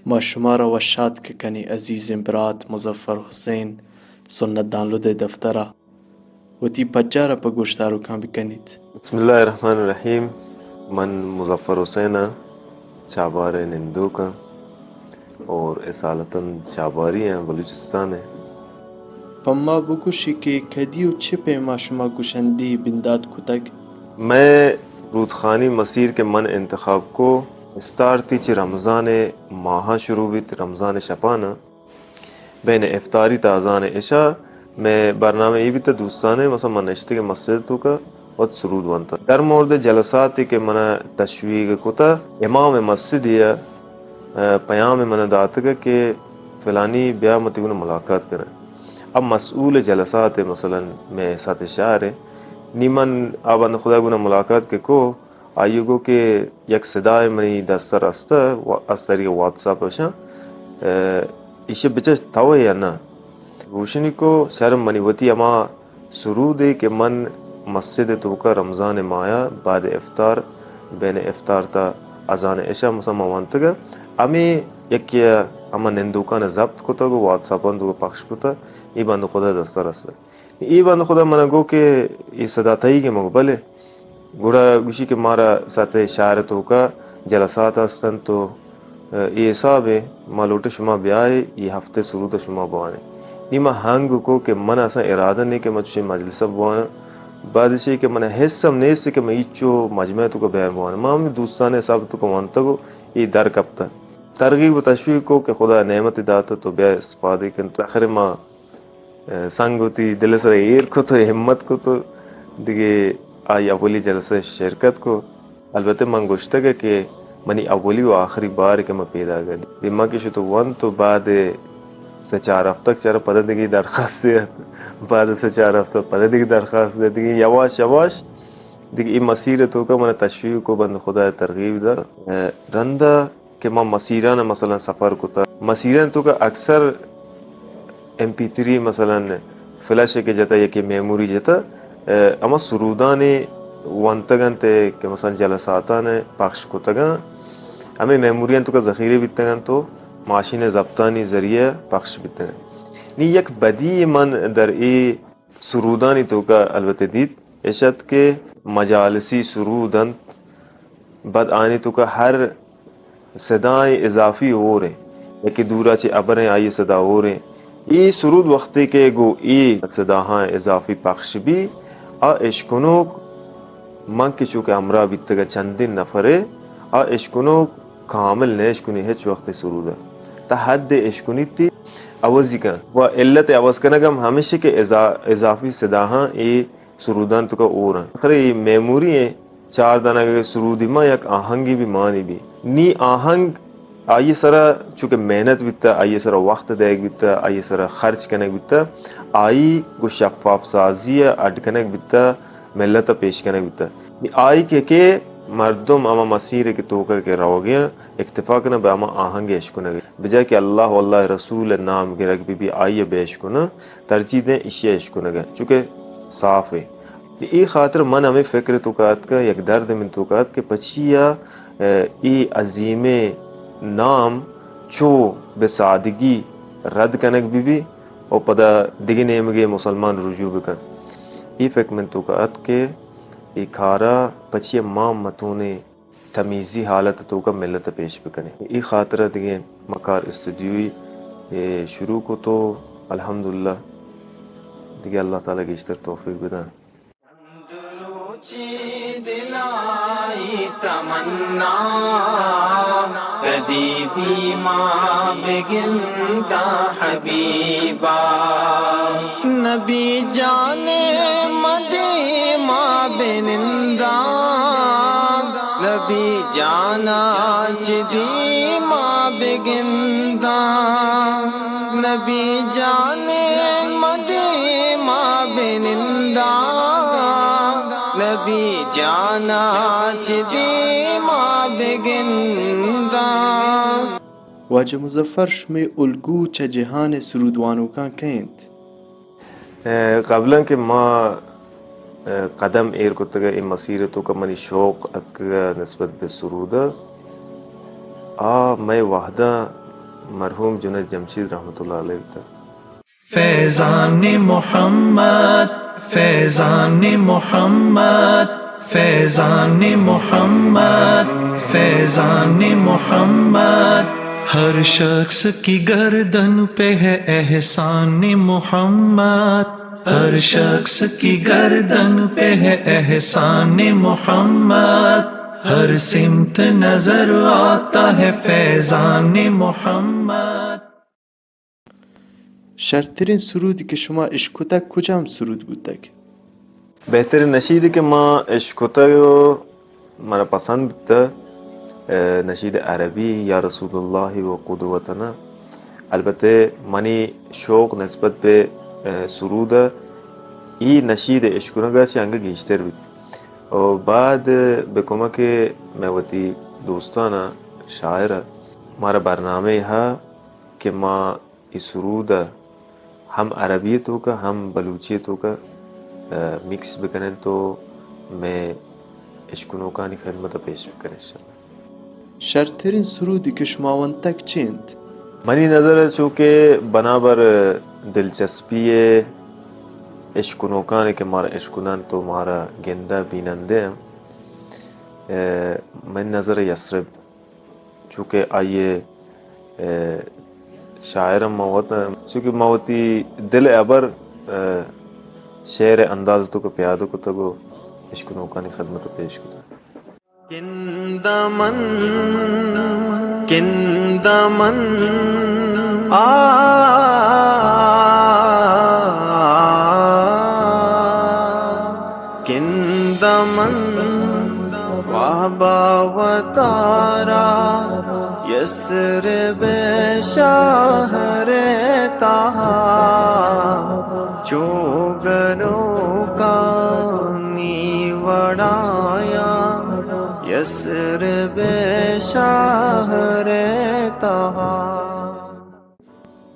ما شمارا وش آتک کنیں عزیزیں برات مظفر حسین سنت دانلود ءِ دفتر ءَ۔ وتی پجار ءَ پہ گوشداروکاں بکنیت۔ بسم اللہ الرحمن الرحیم۔ من مظفر حسین آں، چابہار ءِ نندوک آں اور اصالتاً چابہاری آں، بلوچستان ءِ۔ پہ ما بگوشی کہ کدی و چہ پیما شما گشندہی بندات کتگ؟ مئے رودخانی مسیر کہ من انتخاب کو، استارتی چہ رمضان ءِ ماہاں شروع بیت، رمضان ءِ شپاناں۔ بین افطاری تا اذان عشاء مئے برنامہ اے بیتہ دوستانے، مثلاً من نشتگیں مسجد توکا وت سرود ونتہ۔ در مورد جلساتے کہ منا تشویق کتہ، امام مسجدے ءَ، ءَ، پیام منا داتگہ کہ فلانی بیا، ما تئی گونا ملاقات کناں۔ اب مسئول جلسات، مثلاً مئے سطح شہر ءِ، نی من آ بند خدا گونا ملاقات کہ کو، آئی ءَ گو کہ یک صدائے منی دست ءَ رستہ، و-، از طریق واتساپ اشاں، ءَ، ایشی بچش تو ئے یا نہ؟ گوشنی کو شر منی وتی ہما سرودے کہ من مسجد توکا رمضان ماہ ءَ بعد افطار، بین افطار تا اذان عشاء مسمہ ونتگا، ہمے یکی ءَ ہما نندوکان ضبط کتگ و واتساپان توکا پخش کتگ، اے بند خدا دست ءَ رستہ۔ اے بند خدا منا گو کہ اے صدا تئیگ ایں؟ من گو بلے۔ گڑا گوشی کہ مارا سطح شہر توکا جلسات ہست انت و اے حساب ءَ ما لوٹیں شما بیائے، اے ہفتے سرود شما بوانے۔ نی ما ہنگ کو کہ من اصلاً ارادہ نے کہ من چوشیں مجلس بواناں۔ بعد اشی کہ من حس ہم نیست کہ من ہچو مجمع توکا بیاں بواناں۔ ما ہمے دوستانے حساب توکا ونتگ و اے در کپتہ۔ ترغیب و تشویق کو کہ خدا نعمت داتہ تو بیا استفادہ کن۔ تو آخر ما سنگ وتی دل ءِ سرا ایر کت و ہمت کت و دگہ آئی اولی جلسہ ءَ شرکت کت۔ البتہ من گوشتگ کہ منی اولی و آخری بار کہ من پیداگ ءَ۔ دیما کہ شت و ونت و بعد سہ چار ہفتگ چارا پدا دگہ درخواستے ات۔ بعد سہ چار ہفتگ پدا دگہ درخواستے ات۔ دگہ یواش یواش دگہ اے مسیر توکا من تشویق کو، بند خدا ترغیب دات۔ رندا کہ ما مسیران ءَ مثلاً سفر کتہ، مسیران توکا اکثر ایم پی تھری مثلاً فلش کہ جتہ یا کہ میموری جتہ، ءَ، ہما سرودانے ونتگ انت کہ مثلاً جلساتان ءَ پخش کتگ انت، ہمے میموریان توکا ذخیرہ بیتگ انت و ماشین ضبطانی ذریعہ پخش بیتگ انت۔ نی یک بدی من در اے سرودانی توکا البتہ دیت، اش ات کہ مجالسی سرود انت، بعد آنی توکا ہر صدائیں اضافی ہور ایں، یکے دورا چہ ابریں آئی صدا ہور ایں۔ اے سرود وختے کہ گوں اے صداہاں اضافی پخش بی، آ اشکنوک من کہ چو کہ ہمراہ بیتگا چندین نفرے، آ اشکنوک کامل نہ اشکنی ہچ وخت سرودا۔ تا حد اشکنیتی عوضی کن۔ و علت عوض کنگ ہم ہمیشی کہ اضا-، اضافی صداہاں اے سرودان توکا ہور انت۔ آخر اے میموری ایں، چار دانگ سرودی ما یک آہنگی بی مانی بی۔ نی آہنگ آئی سرا چونکہ محنت بیتا، آئی سرا وقت دیگ بیتا، آئی سرا خرچ کنگ بیتا، آئی گو شفاف سازی اڈ کنگ بیتا، ملت پیش کنگ بیتا۔ نی آئی کہ کہ مردم ہما مسیر کہ توکا کہ روگیاں، اکتفا کناں بہ ہما آہنگ اشکنگ۔ بجائے کہ اللہ و اللہ رسول نام گرگ بی بی آئی بہ اشکناں، ترجیح دیں ایشی ء اشکنگ ء، چونکہ صاف ایں۔ اے خاطر من ہمے فکر توکا اتکاں، یک درد من توکا ات کہ پچیا، ء، اے عظیمیں نام چو بہ سادگی رد کنگ بہ بی و پدا دگہ نیمگے مسلمان رجوع بکن۔ اے فکر من توکا ات کہ اے کارا پچیا ما متونیں تمیزی حالت توکا ملت پیش بکنیں۔ اے خاطرا دگہ مکار استودیوئی، اے، شروع کت و الحمدللہ دگہ اللہ تعالی گیشتر توفیق بدن۔ روچی دلائی تمنا، کدی بی ما بگندا حبیبا۔ نبی جان مدی ما بنندا، نبی جانا چدی ما بگندا، نبی جان مدی ما بنندا، نبی جانا چدی ما بگندا۔ واجہ مظفر، شمے الگو چہ جہان ء سرودوانوکاں کئے انت؟ ء، قبلاً کہ ما، ء، قدم ایر کتگ ء اے مسیر ء توکا منی شوق اتکگ ء نسبت بہ سرود ء، آ مئے وہداں مرحوم جنید جمشید رحمت اللہ علیہ بیتا۔ فیضان محمد، فیضان محمد، فیضان محمد، فیضان محمد۔ ہر شخص کی گردن پہ ہے احسان محمد، ہر شخص کی گردن پہ ہے احسان محمد، ہر سمت نظر آتا ہے فیضان محمد۔ شرترین سرودی کہ شما اشکتگ کجام سرود بوتگ؟ بہترین نشیدی کہ ما اشکتگ و منا پسند بوتہ، اه، نشید عربی یا رسول اللہ و قدوتنا۔ البتہ منی شوق نسبت بہ، اه، سرود ای نشید اشکنگا چہ انگہ گیشتر بیت۔ و بعد بہ کمک مئے وتی دوستانا شاعر مارا برنامہ ہا کہ ما اے سرود ء ہم عربی ء توکا ہم بلوچی ء توکا، ء، مکس بکنیں تو مئے اشکنوکانی خدمت ء پیش بکنیں انشاءاللہ۔ شرترین سرودی کہ شما ونتگ چی انت؟ منی نظر ء چونکہ بنابر دلچسپی ء اشکنوکانی کہ مارا اشکننت و مارا گندہ بینندے انت، ء، منی نظر ء یثرب چونکہ آئی ء، ء، شاعر ہم ما وت، چونکہ ما وتی دل ء ہبر، ء، شعر ء انداز ء توکا پیادہ کتگ و اشکنوکانی خدمت ء پیش کتگ۔ کندہ من، کندہ من، آ، کندہ من وابا وتارا یثرب شہر تہا، چو گنوکانی وڑایا یثرب شہر تہا۔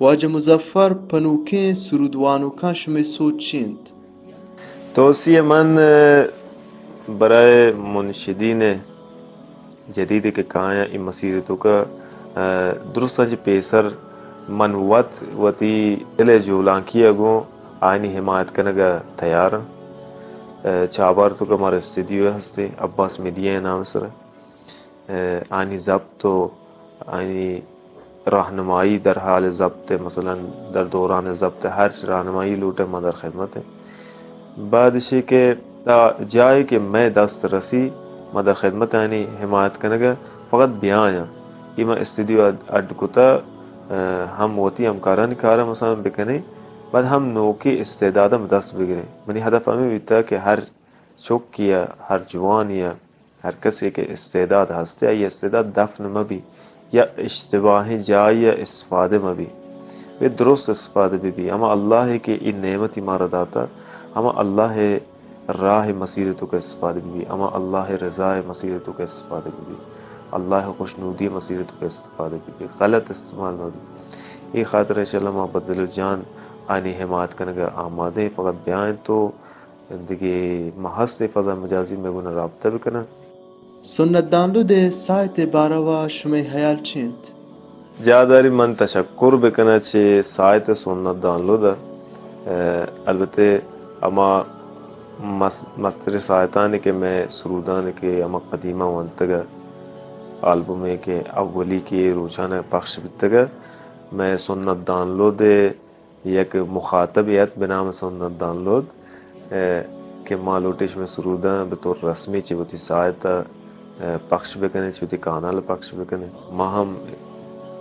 واجہ مظفر، پہ نوکیں سرود وانوکاں شمئے سوچ چی انت؟ توصیہ من، ء، برائے منشدین جدید کہ کایاں اے مسیر توکا، ء، درستاں چہ پیسر من وت وتی دل ء جولانکی ء گوں آیانی حمایت کنگ ء تیار آں۔ ء، چابہار توکا مارا استودیو ہستے، عباس میڈیا ء نام سر ء۔ ء، آنی ضبط و آنی راہنمائی در حال ضبط ء، مثلاً در دوران ضبط ء ہرچ راہنمائی لوٹے ما در خدمت ء۔ بعد اشی کہ تا جاہے کہ مئے دست رسی، ما در خدمت آنی حمایت کنگ ء، فقط بیایاں۔ اے ما استودیو اڈ، اڈ کتا، ء، ہم وتی ہمکارانی کار ء مثلاً بکنیں، بعد ہم نوکیں استعداد ہم دست بگریں۔ منی ہدف ہمیں بیتا کہ ہر چکی ء، ہر جوانی ء، ہر کسے کہ استعداد ہستے، آئی استعداد دفن مہ بی یا اشتباہیں جاہے ء استفادہ مہ بی، بے درست استفادہ بہ بی۔ ہما اللہ ء کہ اے نعمتی مارا داتا، ہما اللہ ء راہ ء مسیر ء توکا استفادہ بہ بی، ہما اللہ ء رضا ء مسیر ء توکا استفادہ بہ بی، اللہ ء خوشنودی ء مسیر ء توکا استفادہ بہ بی، غلط استعمال مہ بی۔ اے خاطر انشاءاللہ ما بدل جان آنی حمایت کنگ ء آمادہ ایں، فقط بیائیں تو دگہ ما ہست ء فضا مجازی مئے گونا رابطہ بکناں۔ سنت دانلود ء سایت ء باروا شمئے ہیال چی انت؟ جاہ داری من تشکر بکناں چہ سایت ء سنت دانلود ء۔ ء، البتہ ہما مس-، مستریں سایتانی کہ مئے سرودانی کہ ہما قدیمہ ونتگ ء، آلبومے کہ اولی کہ روچان ء پخش بیتگ ء، مئے سنت دانلود ء یک مخاطبے ات بہ نام سنت دانلود، ء، کہ ما لوٹیں شمئے سروداں بہ طور رسمی چہ وتی سایت ء، ء، پخش بکنیں، چہ وتی کانال ء پخش بکنیں۔ ما ہم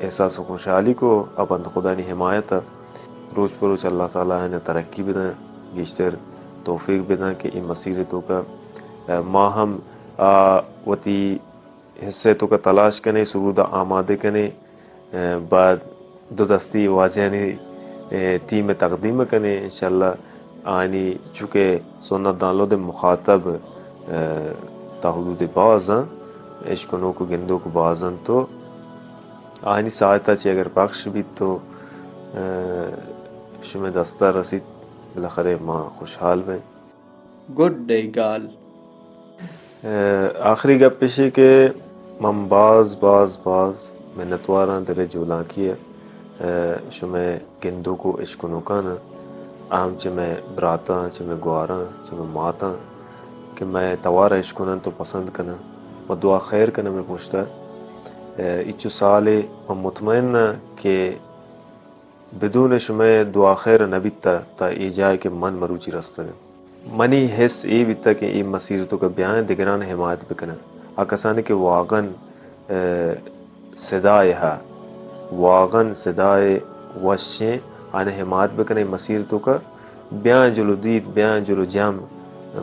احساس خوشحالی کو ء بند خدانی حمایت ء روچ پہ روچ اللہ تعالی آیاں ترقی بدن، گیشتر توفیق بدن کہ اے مسیر ء توکا، ء، ما ہم، آ، وتی حصہ ء توکا تلاش کنیں، سرود ء آمادہ کنیں، ء، بعد دو دستی واجہانی، ء، تیم ء تقدیم کنیں۔ انشاءاللہ آنی چونکہ سنت دانلود ء مخاطب، ء، تا حدود باز انت، اشکنوک و گندوک باز انت تو آنی ساعت ء چہ اگر پخش بیت تو، ء، شمئے دست ء رسیت، بالاخرہ ما خوشحال بیں۔ گڈ ء گال۔ ء، آخری گپ ایشی کہ من باز، باز، باز منتواراں دل ءِ جولانکی ءَ، اے، شمئے گندوک ءُ اشکنوکاں ءَ، اہم چہ مئے براتاں، چہ مئے گواراں، چہ مئے ماتاں کہ مئے توار ءَ اشکننت ءُ پسند کناں ءُ دعا خیر کناں مئے پشت ءَ۔ اے، اچو سالے من مطمئن آں کہ بدون شمئے دعا خیر نہ بیتہ تا اے جاہ کہ من مروچی رستگاں۔ منی حس اے بیتہ کہ اے مسیر توکا بیاں دگران حمایت بکناں۔ آ کسانی کہ واقعاً، اے، صدائے ہا، واقعاً صدائے وشیں، آناں حمایت بکناں اے مسیر توکا بیاں جلو دیت، بیاں جلو جم،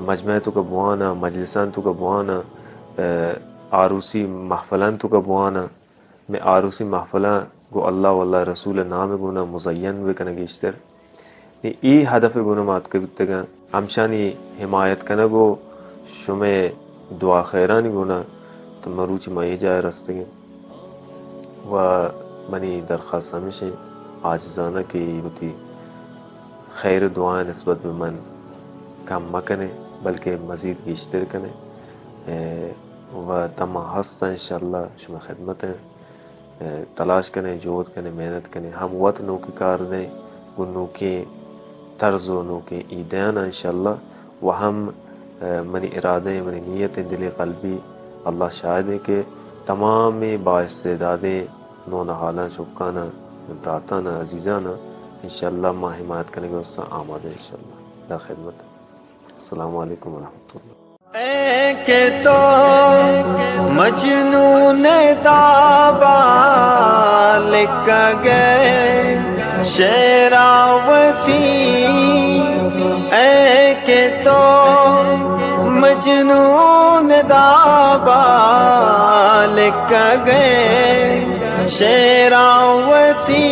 مجمع توکا بواناں، مجلسان توکا بواناں، اے، آروسی محفلان توکا بواناں۔ مئے آروسی محفلاں گوں اللہ ءُ اللہ ءِ رسول ءِ نام ءَ گونا مزین بکناں گیشتر۔ نی اے ہدف ءَ گونا ما اتکگ بیتگاں۔ ہمشانی حمایت کنگ ءُ شمئے دعا خیرانی گونا تو مروچی ما اے جاہ ءَ رستگیں۔ ءُ منی درخواست ہمیش ایں، عاجزانہ کہ اے وتی خیر ءُ دعائیں نسبت بہ من کم مہ کنے، بلکہ مزید گیشتر کنے۔ اے، ءُ تما ہستاں انشاءاللہ شمئے خدمت ءَ۔ اے، تلاش کنے، جہد کنے، محنت کنے، ہم وت نوکیں کار دیں، گوں نوکیں طرز ءُ نوکیں ایدیان انشاءاللہ۔ ءُ ہم، اے، منی ارادہ ایں، منی نیت ایں، دلی قلبی، اللہ شاہد ایں کہ تمامیں با استعدادیں نونہالاں، چکاناں، براتاناں، عزیزاناں انشاءاللہ ما حمایت کنگ ءِ واستہ آمادہ ایں انشاءاللہ۔ در خدمت۔ السلام علیکم ورحمۃ اللہ۔ اے کہ تو مجنون دابا لکھگئے شعراوتی، اے کہ تو مجنون دابا لکھگئے شعراوتی۔